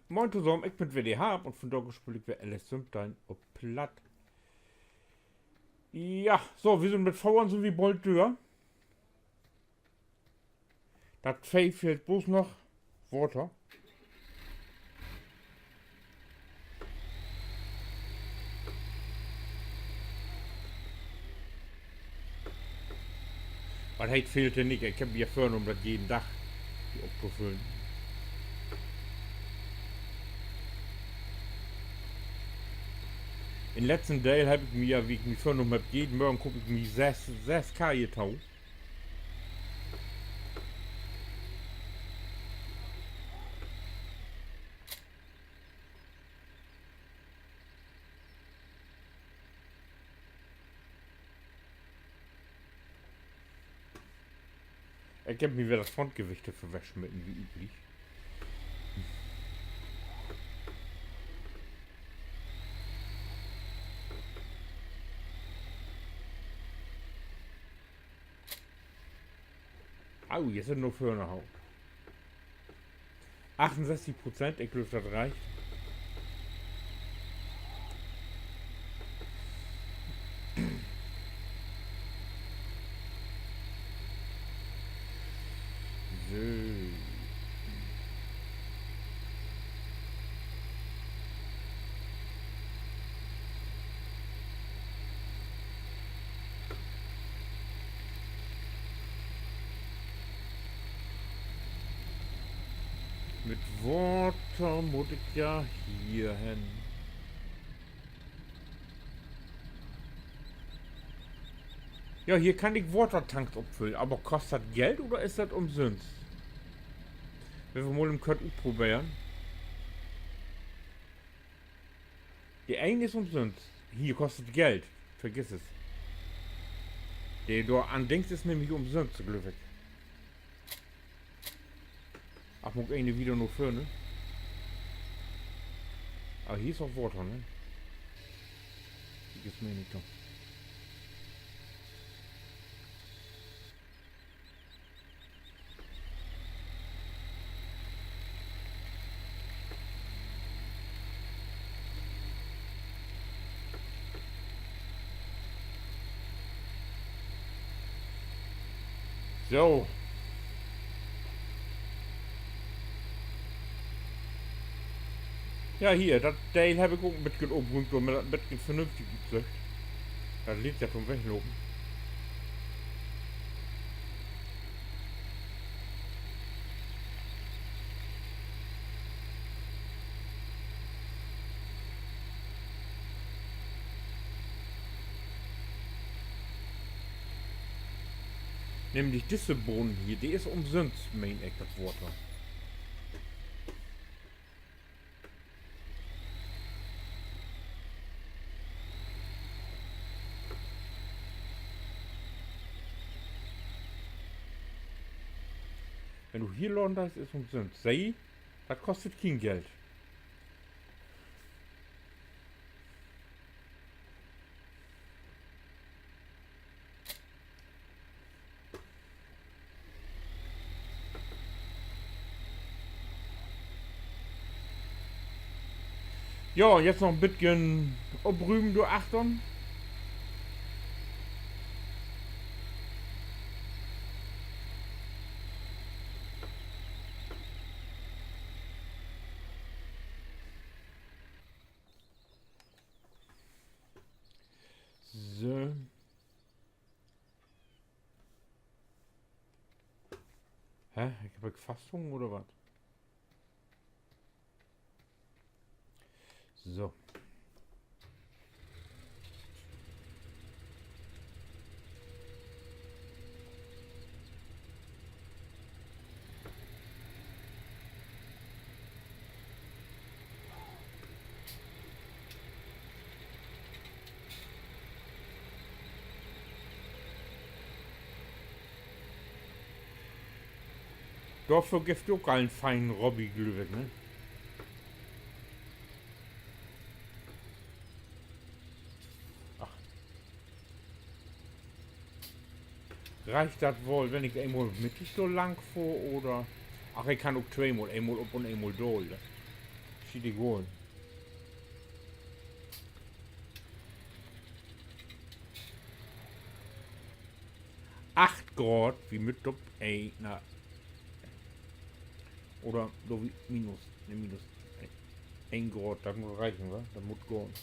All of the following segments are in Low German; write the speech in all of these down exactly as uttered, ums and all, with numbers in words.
Moin tosamen, ik bün weer de Harp un vundaag speel ik weer Alice in Wunderland op Platt. Ja, so, wi sünd mit Fohren sünd wi bold dör. Dat Veeh fehlt bloots noch Water. Wat heet fehlt denn nich? Ik heff mi ja vörnahmen, dat jeden Dag hier optofüllen. In'n letzten Deel heff ik mi ja, wie ik mi vörnahmen heff, jeden Morgen koop ik mi sess, sess Kaje to. Ik heff mi weer dat Frontgewicht verwescht mit mi üblich. Au, jetzt sünd noch vörne Hau. Achtunsesstig Prozent, ik glööv, dat reckt. So. Mit Water mutt ik ja hier hen. Ja, hier kann ik Watertanks opfüllen, aver kost dat Geld oder is dat umsünst? Wenn wi mal in Kört utproberen. De een is umsünst. Hier kost dat Geld. Vergiss es. De dor an Dings is nämlich umsünst, glööv ik. Ach, mutt ik een wieder na vörne? Ah, hier is ok Water, ne? Kiek es mal in de Tonne. So. Ja, hier, dat Deel heff ik ok en beten oprüümt, dormit dat en beten vernünftig utsücht. Dat liggt ja to'n Weglopen. Nämlich disse Bohn hier, de is umsünst, meen ik, dat Water. Wenn du hier laden deist, is umsünst. Seh, dat kostet kien Geld. Ja, un jetzt noch en beten oprümen dor achtern. So. Hä? Ik heff ik fasthungen oder wat? So. Dorför gifft ok al en feinen Robby, glööv ik, ne? Ach. Reckt dat woll, wenn ik eenmal mittig so lang fohr, oder? Ach, ik kann ok tweemal, eenmal op un eenmal daal, dat schiet egal. Acht Graad, wi mööt op een, na. Oder dor wi minus, nee, minus een Graad, dat mutt reichen, wa? Dat mutt gahn.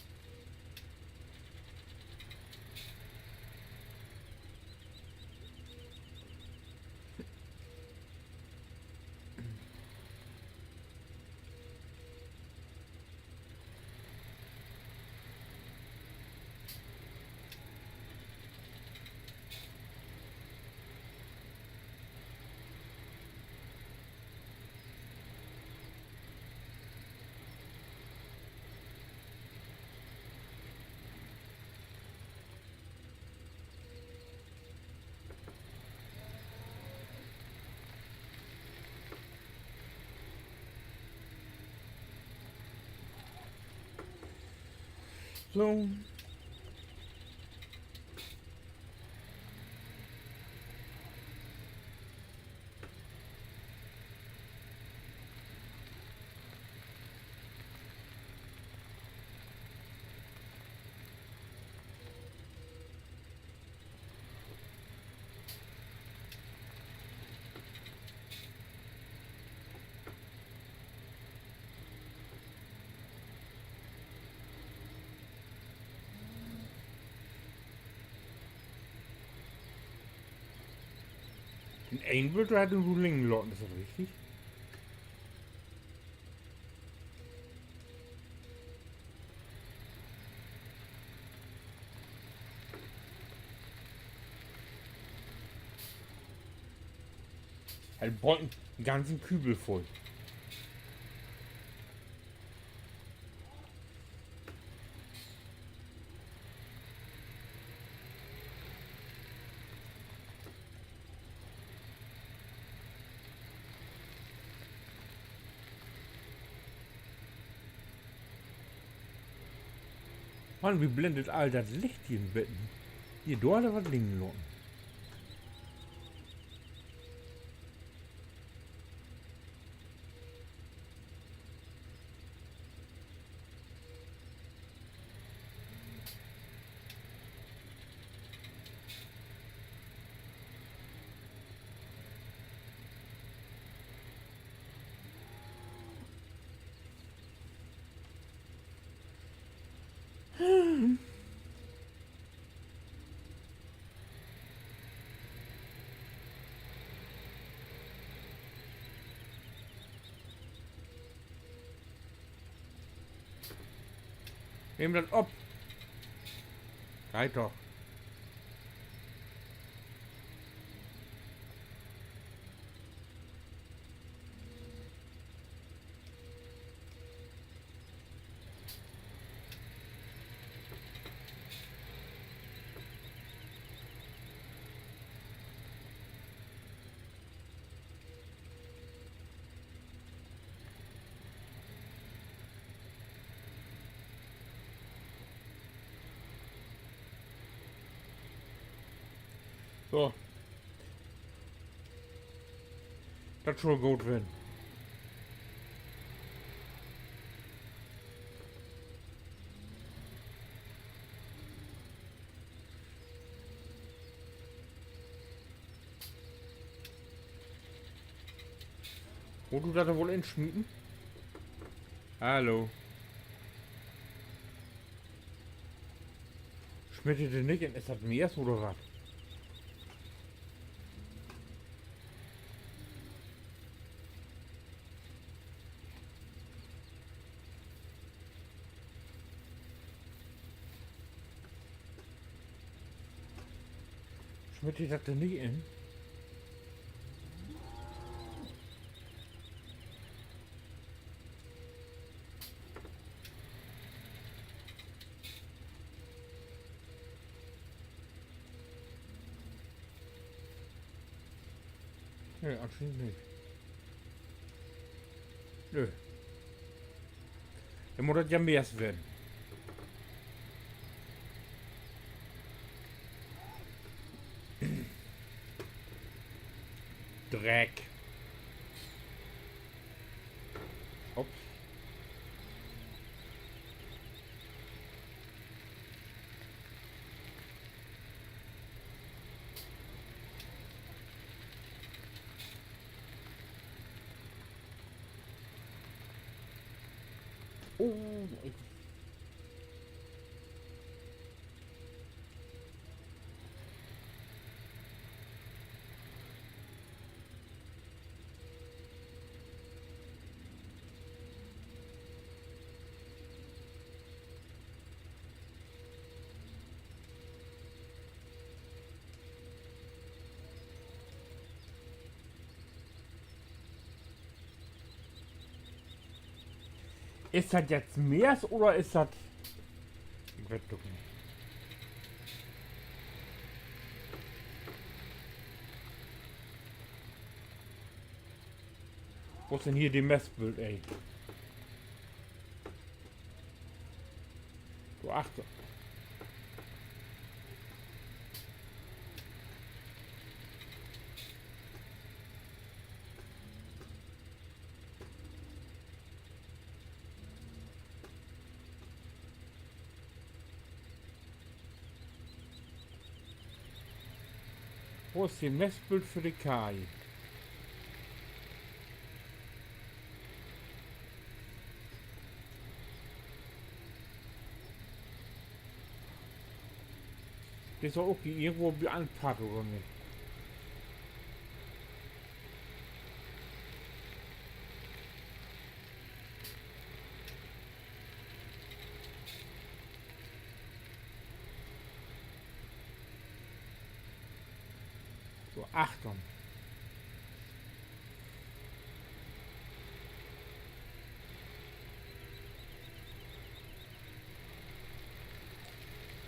So. Den een Bült hett he nu liggen laten, is dat richtig? He bröcht en ganzen Kübel vull. Mann, mi blendt all dat Licht hier en beten. Hier, dor hett he wat liggen laten. Nehm dat op. Geiht doch. So. Dat schull goot ween. Wullt du dat dor woll insmieten? Hallo. Smitt he dat nich in? Is dat Meers oder wat? Smitt he dat denn nich in? Nee, anschienend nich. Nö. Denn mutt dat ja Meers ween. Dreck. Oh, ik Is dat jetzt Mest oder is dat, ik weet 't ok nich. Wo is denn hier de Mestbült, ey? Dor achter. Wo is de Mestbült för de Kaai? De is doch ok hier irgendwo bi an'n Padd, oder nich? So, Achtung.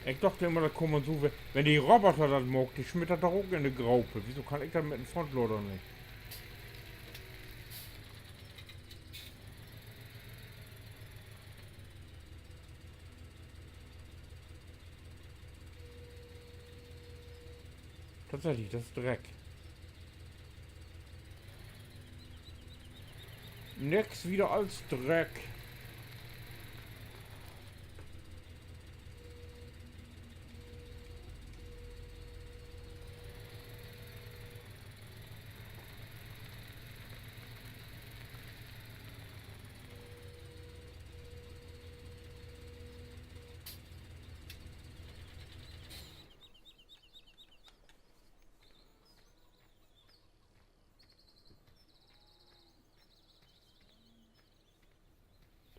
Ik dach immer, dat kunn man so, wenn de Roboter dat maakt, de smitt dat doch ok in de Groop. Wieso kann ik dat mit en Frontlader nich? Tatsächlich, dat is Dreck. Nix wieder as Dreck.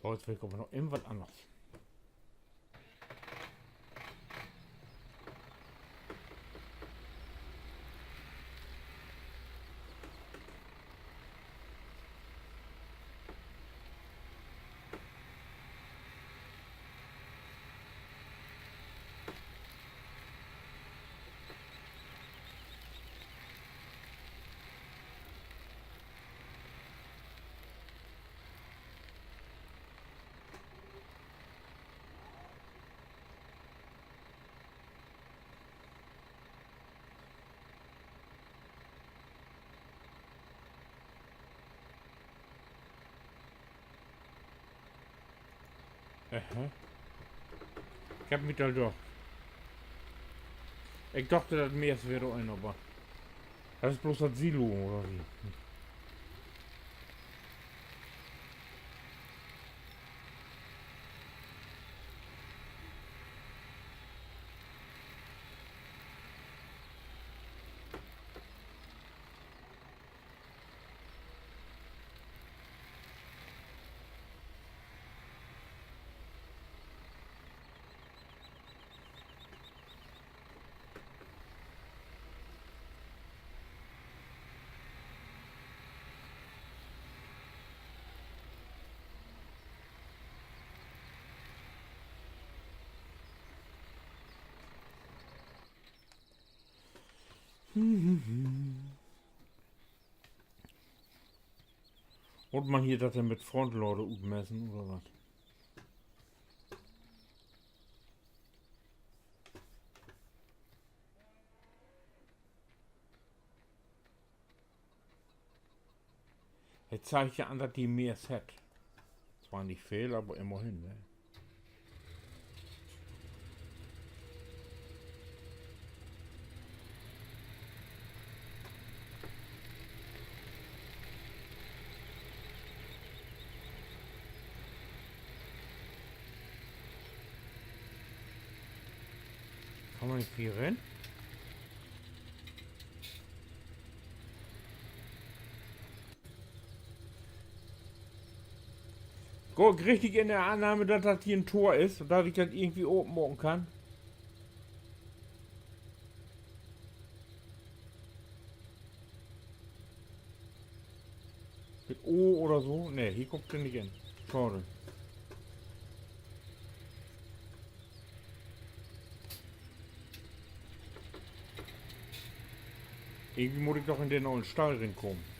So, nu will ik aver noch even wat anners. Aha. Ik heff mi dat doch, ik doch, dat Mest weer dor in, aver dat is bloots dat Silo, oder wie? Mutt man hier dat denn mit Frontlader utmessen oder wat? He zeigt ja an, dat de mehr hett. Zwar nich veel, aver immerhin, ne? Kann man nich hier rin? Gah ik richtig in de Annahme, dat dat hier en Tor is un dat ik dat irgendwie openmaken kann? Mit O oder so? Nee, hier kummt se nich in. Schaad. Irgendwie mutt ik doch in den ollen Stall rinkamen.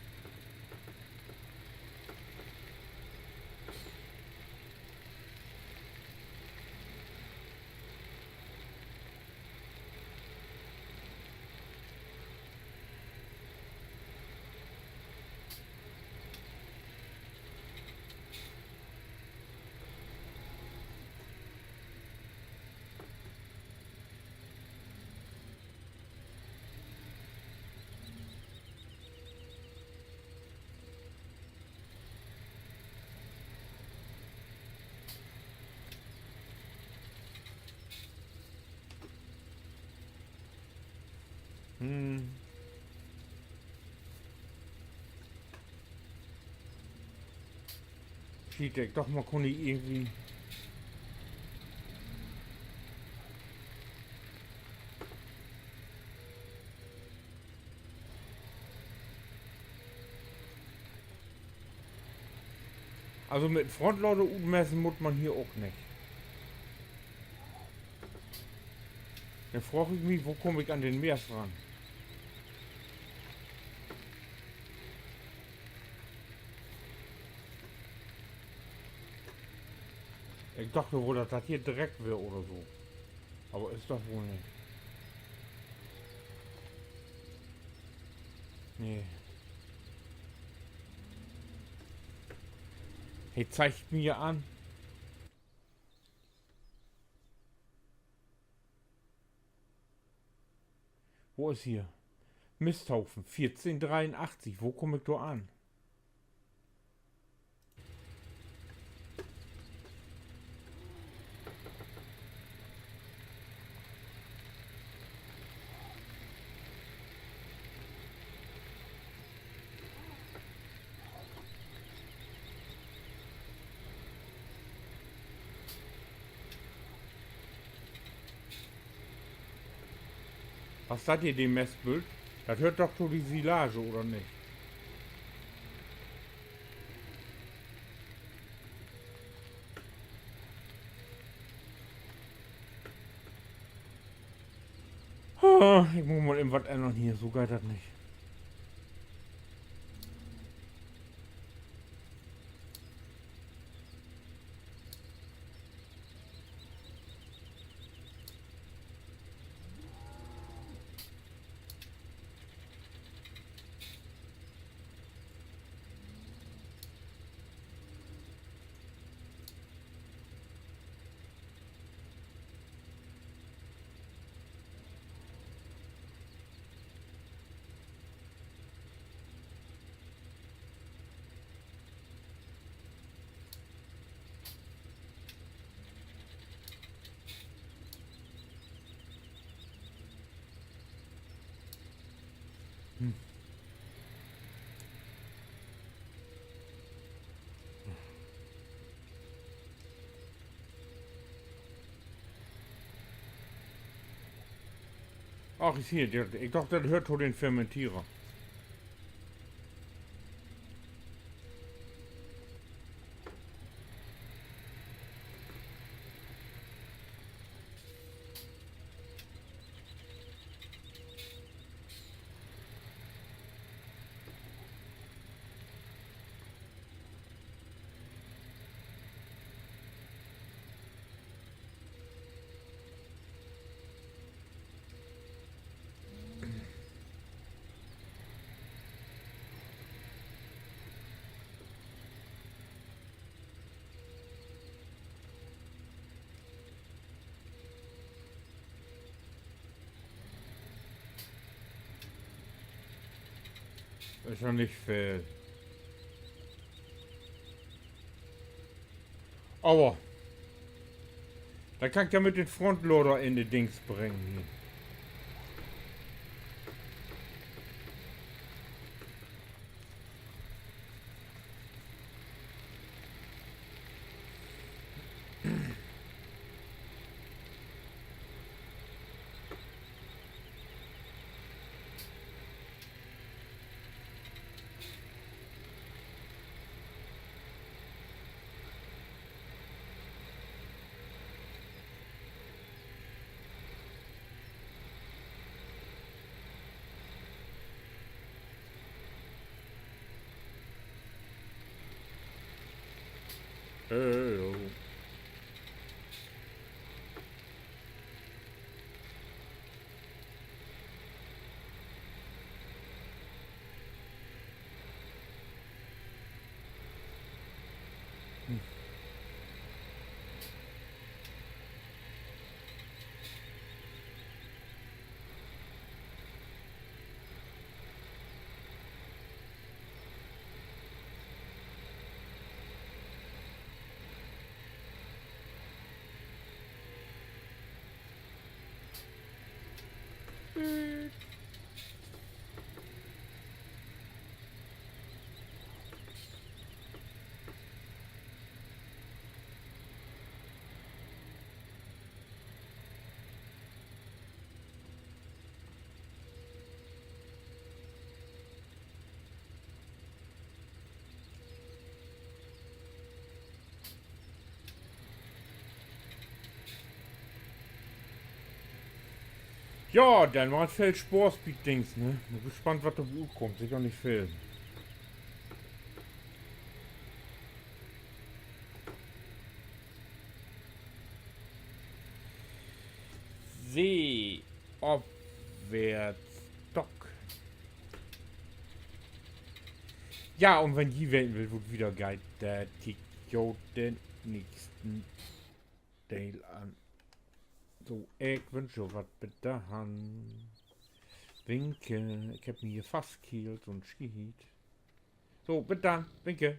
Hm. Schiet, ik doch mal kunn irgendwie. Also mit Frontlader utmessen mutt man hier ok nich. Denn fraag ik mi, wo kaam ik an den Mest ran? Ik dach woll, dat dat hier Dreck weer oder so. Aver is dat woll nich. Nee. He zeigt mi hier an. Wo is hier? Misthaufen, veertien dreeunachtzig. Wo kumm ik dor an? Wat is dat hier, de Mestbült? Dat höört doch to de Silage, oder nich? Ah, ik mutt mal even wat ännern hier, so geiht dat nich. Ach, ik seh, de, ik doch, dat höört to den Fermentierer. Is ja nich veel. Aver Denn kann ik ja mit den Frontlader in de Dings bringen hier. Hallo. Ja, denn weer veel Spaaß bi't Dings, ne? Bün gespannt, wat dor rutkummt. Seker nich veel. See, opwärts, Dock. Ja, un wenn ji weten wüllt, wo 't wieder geiht, denn kiekt jo den nächsten Deel an. So, ik wünsch jo wat. Bit dorhen. Winke. Ik hebb mi hier fastkeelt, so'n Schiet. So, bit denn. Winke.